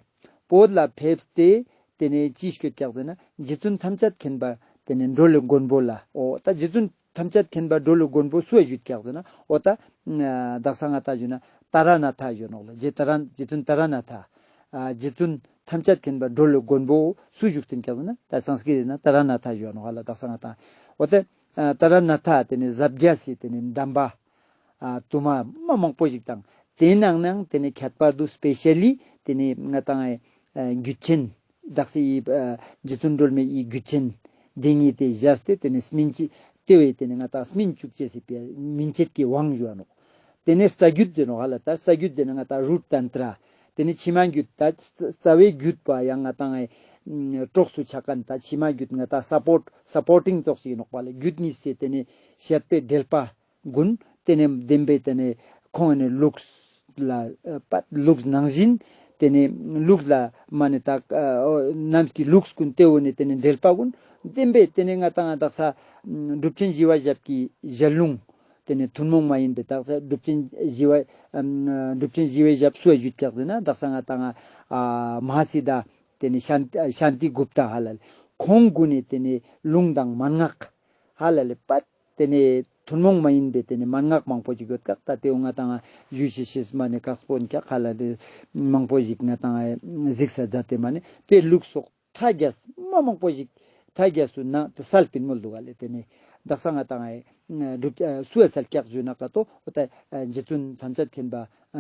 བོད་ལ་ཕེབས་ཏེ་ཏེ་ནེ་ཅི་སྐྱོད་ཀྱག་ཟེར་ན་རྗེ་བཙུན་ཐམས་ཅད་མཁྱེན་པ་ཏེ་ནེ་གྲོལ་བའི་མགོན་པོ་ལ་འོ་ད་རྗེ་བཙུན་ཐམས་ཅད་མཁྱེན་པ་གྲོལ་བའི་མགོན་པོ་སུ་ཞུ་ཀྱག་ཟེར་ན་འོ་ད་ཨ་དག་ས་ང་ཏང་ཞུ་ན་ཏཱ་ར་ནཱ་ཐ་ཞུ་ནོག་ལེ། རྗེ་ཏཱ་ར་རྗེ་བཙུན་ཏཱ་ར་ནཱ་ཐ་ཨ་རྗེ་བཙུན་ཐམས་ཅད་མཁྱེན་པ་གྲོལ་བའི་མགོན་པོ་སུ་བཞུགས་ཏེ་ཀྱག་ཟེར་ན་ད་སཾ་སྐྲྀཏ་ན་ཏཱ་ར་ནཱ་ཐ་ཞུ་ནོག་ཧ་ལ་དག་ས་ང་ཏང་འོ་ད་ཨ་ཏཱ་ར་ནཱ་ཐ་ཏེ་ནེ་ཟབ་རྒྱས་སི་ཏེ་ནེ་གདམས་པ་ཨ་དུ་མ་མ་མང་པོ་ཞིག་དང་ཏེའི་ནང་ནའང་ཏེ་ནེ་ཁྱད་པར་དུ་སྤེ་ཤལ་ལི་ཏེ་ནེ་ང་ཏང་ཨ་རྒྱུད་ཆེན་དག་ས་ཡི་ཨ་རྗེ་བཙུན་སྒྲོལ་མའི་ཡི་རྒྱུད་ཆེན་འདི་ཉིད་དེ་བཞག་སྟེ་ཏེ་ནེ་སྨིན་བྱེད་ཏེ་བས་ཏེ་ནེ་ང་ཏང་སྨིན་བཅུག་ཅེས་སི་ཕིའ་སྨིན་བྱེད་ཀྱི་དབང་ཞུ་ནོག། ཏེ་ནེ་རྩ་རྒྱུད་ཟེར་ནོག་ཧ་ལ་ད་རྩ་རྒྱུད་ཟེར་ན་ང་ཏང་རུཊ་ཏན་ཏྲ། ཏེ་ནེ་ཕྱི་མ་རྒྱུད་ད་རྩ་བའི་རྒྱུད་པ་ཡང་ང་ཏང་ཨེ་གྲོགས་སུ་ཆ་མཁན་ད་ཕྱི་མ་རྒྱུད་ང་ཏང་སཔོརྚ་སཔོར་ཊིང་ཙོགས་ཤིག་ནོག་པ་ལེ། རྒྱུད་གཉིས་སེ་ཏེ་ནེ་བཤད་པའི་འགྲེལ་པ་གུན་ཏེ་ནེ་བདེན་པའི་ཏེ་ནེ་ཁོང་ནེ་ལུགས་ལ་ཨ་པ་ལུགས་ནང་བཞིན་ཏེ་ནེ་ལུགས་ལ་མ་ནེ་ད་ཨ་ནམ་གྱི་ལུགས་གུན་ཏེ་བོ་ནེ་ཏེ་ནེ་འགྲེལ་པ་གུན་བདེན་པའི་ཏེ་ནེ་ང་ཏང་དག་ས་གྲུབ་ཆེན་ཞི་བ་ཞབས་ཀྱི་ཞལ་ལུང་ཏེ་ནེ་ཐུན་མོང་མ་ཡིན་པའི་དག་ས་གྲུབ་ཆེན་ཞི་བ་ཨམ་གྲུབ་ཆེན་ཞི་བའི་ཞབས་སུ་ཞུ་ཀྱག་ཟེར་ན་དག་ས་ང་ཏང་ཨ་མ་ཧཱ་སི་ཏ་ཏེ་ནེ་ཤཱན་ཤཱན་ཏི་གུཔྟ་ཧ་ལ་ལེ། ཁོང་གུན་ནེ་ཏེ་ནེ་ལུང་དང་མན་ངག་ཧ་ལ་ལེ་པ་ཏེ་ནེ་ཐུན་མོང་མ་ཡིན་པའི་ཏེ་ནེ་མན་ངག་མང་པོ་ཞིག་ཡོད་ཀྱག། ད་ཏེ་བོ་ང་ཏང་ཞུ་ཤེས་ཤེས་མ་ནེ་ཁག་པོ་ཡིན་ཀྱག་ཧ་ལ་ལེ། མང་པོ་ཞིག་ང་ཏང་གཟིགས་ས་མཛད་དེ་མ་ནེ་ཏེ་ལུགས་སོགས་ཐ་རྒྱས་མ་མང་པོ་ཞིག་ཐ་རྒྱས་སུ་ན་ཏེ་སལ་པིན་མོལ་དུག་ག་ལེ། ཏེ་ནེ་དག་ས་ང་ཏང་ཨེ་སྒྲུབ་ཨ་སུ་ཡ་སལ་ཀྱག་ཞུ་ན་ཀ་ཏོ་འོ་ད་ཨ་རྗེ་བཙུན་ཐམས་ཅད་མཁྱེན་པ་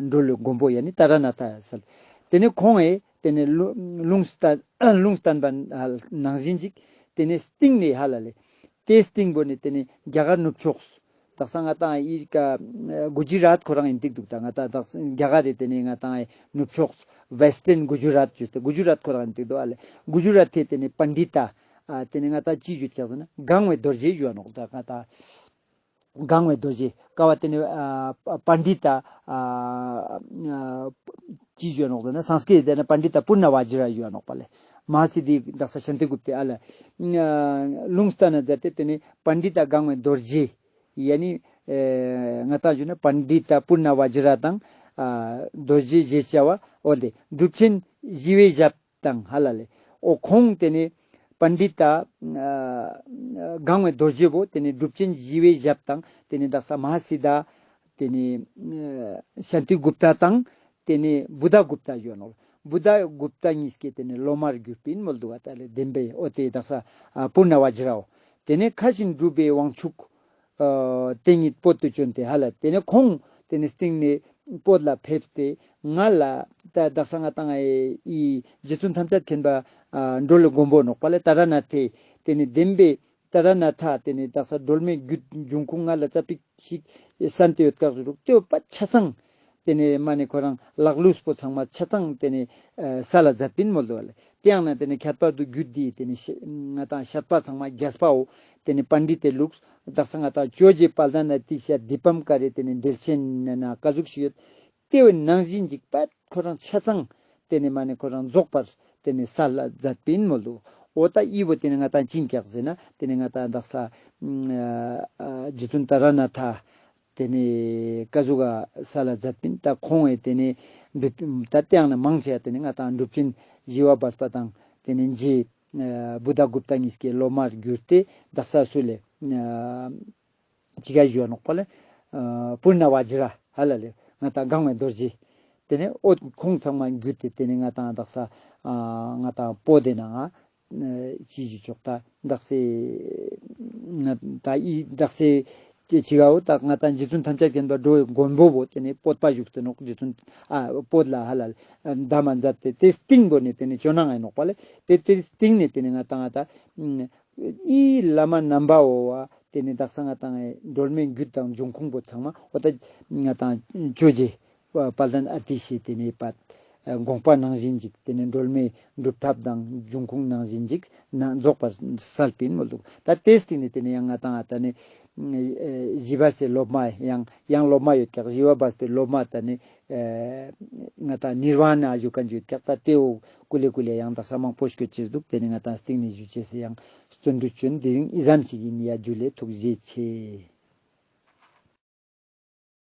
གྲོལ་བའི་མགོན་པོ་ཡ་ནི་ཏཱ་ར་ནཱ་ཐ་ཡ་སལ། ཏེ་ནེ་ཁོང་ཨེ་ཏེ་ནེ་ལུ་ལུང་བསྟན་ལུང་བསྟན་པ་ནང་བཞིན་ཅིག་ཏེ་ནེ་སྟིང་ནེ་ཧ་ལ་ལེ། ཏེ་སྟིང་པོ་ནེ་ཏེ་ནེ་རྒྱ་གར་ནུབ་ཕྱོགས། དག་ས་ང་ཏང་ཨི་ཀ་གུ་ཇི་རཱཏ་ཁོ་རང་ཡིན་ཏིག་དུག། ད་ང་ཏང་དག་ས་རྒྱ་གར་རི་ཏེ་ནེ་ང་ཏང་ཨི་ནུབ་ཕྱོགས་ཝེསྟརན་གུ་ཇི་རཱཏ་ཅོས་ཏེ་གུ་ཇི་རཱཏ་ཁོ་རང་ཡིན་ཏིག་དུག་ཨ་ལེ། གུ་ཇི་རཱཏ་ཏེ་ཏེ་ནེ་པཎྜི་ཏ་ཨ་ཏེ་ནེ་ང་ཏང་ཅི་ཞུ་ཀྱག་ཟེར་ན་གང་བའི་རྡོ་རྗེ་ཞུ་ནོག། ད་ང་ཏང་གང་བའི་རྡོ་རྗེ་ཀ་བ་ཏེ་ནེ་ཨ་པ་པཎྜི་ཏ་ཨ་ཨ་ཅི་ཞུ་ནོག་ཟེར་ན་སཾ་སྐྲྀཏ་ཏེ་ནེ་པཎྜི་ཏ་པུར་ན་བཛྲ་ཞུ་ནོག་པ་ལེ། མ་ཧཱ་སི་ཏ་དག་ས་ཤཱན་ཏི་གུཔྟ་ཨ་ལ་ཨ་ལུང་བསྟན་ན་མཛད་དེ་ཏེ་ནེ་པཎྜི་ཏ་གང་བའི་རྡོ་རྗེ་ཡ་ནི་ཨེ་ང་ཏང་ཞུ་ན་པཎྜི་ཏ་པུར་ན་བཛྲ་དང་ཨ་རྡོ་རྗེ་ཞེས་བྱ་བ་འོ་ཏེ་གྲུབ་ཆེན་ཞི་བའི་ཞབས་དང་ཧ་ལ་ལེ། འོ་ཁོང་ཏེ་ནེ་པཎྜི་ཏ་ཨ་གང་བའི་རྡོ་རྗེ་བོ་ཏེ་ནེ་གྲུབ་ཆེན་ཞི་བའི་ཞབས་དང་ཏེ་ནེ་དག་ས་མ་ཧཱ་སི་ཏ་ཏེ་ནེ་ཨ་ཤཱན་ཏི་གུཔྟ་དང་ཏེ་ནེ་བུདྡྷ་གུཔྟ་ཞུ་ནོག། བུདྡྷ་གུཔྟ་གཉིས་ཀྱི་ཏེ་ནེ་སློབ་མར་གྱུར་པིན་མོལ་དུག་ག་ད་ལེ་བདེན་པའི་འོ་ཏེ་དག་ས་ཨ་པུར་ན་བཛྲ་འོ། ཏེ་ནེ་མཁའ་བཞིན་གྲུབ་པའི་དབང་ཕྱུག་ ཨ་དེ་ཉིད་བོད་དུ་བྱོན་ཏེ་ཧ་ལ། དེ་ནས་ཁོང་དེ་ནས་སྟིང་ནས་བོད་ལ་ཕེབས་ཏེ་ང་ལ་ད་དག་ས་ང་ཏང་ཨེ་ཨི་རྗེ་བཙུན་ཐམས་ཅད་མཁྱེན་པ་ཨ་སྒྲོལ་མགོན་པོ་ནོག་པ་ལེ། ཏཱ་ར་ནཱ་ཐའི་དེ་ནས་བདེན་པའི་ཏཱ་ར་ནཱ་ཐ་དེ་ནས་དག་ས་སྒྲོལ་མའི་རྒྱུད་འབྱུང་ཁུངས་ང་ལ་ཙ་པིག་ཞིག་གསན་ཏེ་ཡོད་ཀྱག་ཞུ་རུག། དེ་བོ་པ་ཆ་ཚང་དེ་ནས་མ་ནེ་ཁོ་རང་ལག་ལུས་པོ་ཚང་མ་ཆ་ཚང་དེ་ནས་ཨ་སལ་ལ་མཛད་པིན་མོལ་དུག་ལེ། དེ་ཡང་ན་དེ་ནས་ཁྱད་པར་དུ་རྒྱུད་འདི་དེ་ནས་ཤ་ང་ཏང་བཤད་པ་ཚང་མ་རྒྱས་པའོ་དེ་ནས་པཎྜི་ཏའི་ལུགས་དག་ས་ང་ཏང་ཇོ་བོ་རྗེ་དཔལ་ལྡན་ཨ་ཏི་ཤ་དཱི་པཾ་ཀ་རེ་དེ་ནས་འགྲེལ་ཆེན་ན་ན་ཀ་ཟུག་ཞིག་ཡོད། དེ་བོ་ནང་བཞིན་ཅིག་པད་ཁོ་རང་ཆ་ཚང་དེ་ནས་མ་ནེ་ཁོ་རང་རྫོགས་པར་དེ་ནས་སལ་ལ་མཛད་པིན་མོལ་དུག། འོ་ད་ཨི་བོ་དེ་ནས་ང་ཏང་ཅི་ཨིན་ཀྱག་ཟེར་ན་དེ་ནས་ང་ཏང་དག་ས་ཨ་རྗེ་བཙུན་ཏཱ་ར་ནཱ་ཐ་དེ་ནས་ཀ་ཟུག་ག་སལ་ལ་མཛད་པིན། ད་ཁོང་ཨེ་དེ་ནས་འགྲུབ་ད་དེ་ཡང་ན་མང་ཆེ་དེ་ནས་ང་ཏང་གྲུབ་ཆེན་ཞི་བ་འབར་པ་དང་དེ་ནས་རྗེ་ཨ་བུདྡྷ་གུཔྟ་གཉིས་ཀྱི་སློབ་མར་གྱུར་ཏེ་དག་ས་སུ་ལེ་ཨ་ཅི་ག་ཞུ་ནོག་པ་ལེ། ཨ་པུར་ཎ་བཛྲ་ཧ་ལ་ལེ། ང་ཏང་གང་བའི་རྡོ་རྗེ། དེ་ནས་འོ་ཁོང་ཚང་མ་གྱུར་ཏེ་དེ་ནས་ང་ཏང་དག་ས་ཨ་ང་ཏང་བོད་དེ་ནང་ང་ཅི་ཞུ་ཆོག་ད་དག་ས་ང་ད་ཨི་དག་ས་ཅི་ཅི་གའོ་ད་ང་ཏང་རྗེ་བཙུན་ཐམས་ཅད་མཁྱེན་པ་འགྲོ་བའི་མགོན་པོ་བོ་དེ་ནས་བོད་པ་བཞུགས་ཏེ་ནོག། རྗེ་བཙུན་ཨ་བོད་ལ་ཧ་ལ་ལེ་གདམས་པ་མཛད་དེ་དེ་སྟིང་བོ་ནས་དེ་ནས་ཇོ་ནང་ང་ཨིན་ནོག་པ་ལེ། དེ་དེ་སྟིང་ནས་དེ་ནས་ང་ཏང་ང་ད་ཨི་བླ་མ་རྣམ་པ་བོ་བ་དེ་ནས་དག་ས་ང་ཏང་ཨེ་སྒྲོལ་མའི་རྒྱུད་དང་འབྱུང་ཁུངས་པོ་ཚང་མ་འོ་ད་ང་ཏང་ཇོ་བོ་རྗེ་དཔལ་ལྡན་ཨ་ཏི་ཤའི་དེ་ནས་པད་དགོངས་པ་ནང་བཞིན་ཅིག་དེ་ནས་སྒྲོལ་མའི་སྒྲུབ་ཐབས་དང་འབྱུང་ཁུངས་ནང་བཞིན་ཅིག་ན་རྫོགས་པར་སལ་པིན་མོལ་དུག། ད་དེ་སྟིང་ནས་དེ་ནས་ཡང་ང་ཏང་ཨ་ད་ནི་ཨེ་ཞི་བ་སའི་སློབ་མ་ཡང་ཡང་སློབ་མ་ཡོད་ཀྱག། ཞི་བ་འབར་པའི་སློབ་མ་ད་ནི་ཨེ་ང་ཏང་ནིར་ཝཱ་ན་ཞུ་མཁན་ཞིག་ཡོད་ཀྱག། ད་དེ་བོ་ཀུ་ལེ་ཀུ་ལེ་ཡང་དག་ས་མང་པོ་སྐྱོད་ཅེས་དུག། དེ་ནི་ང་ཏང་སྟིང་ནས་ཞུ་ཅེས་སི་ཡང་བརྩོན་འགྲུས་ཅོ་ཨིན། དེ་རིང་ཨི་ཙམ་ཞིག་ཨིན། ཡ་ཇུ་ལེ། ཐུགས་རྗེ་ཆེ།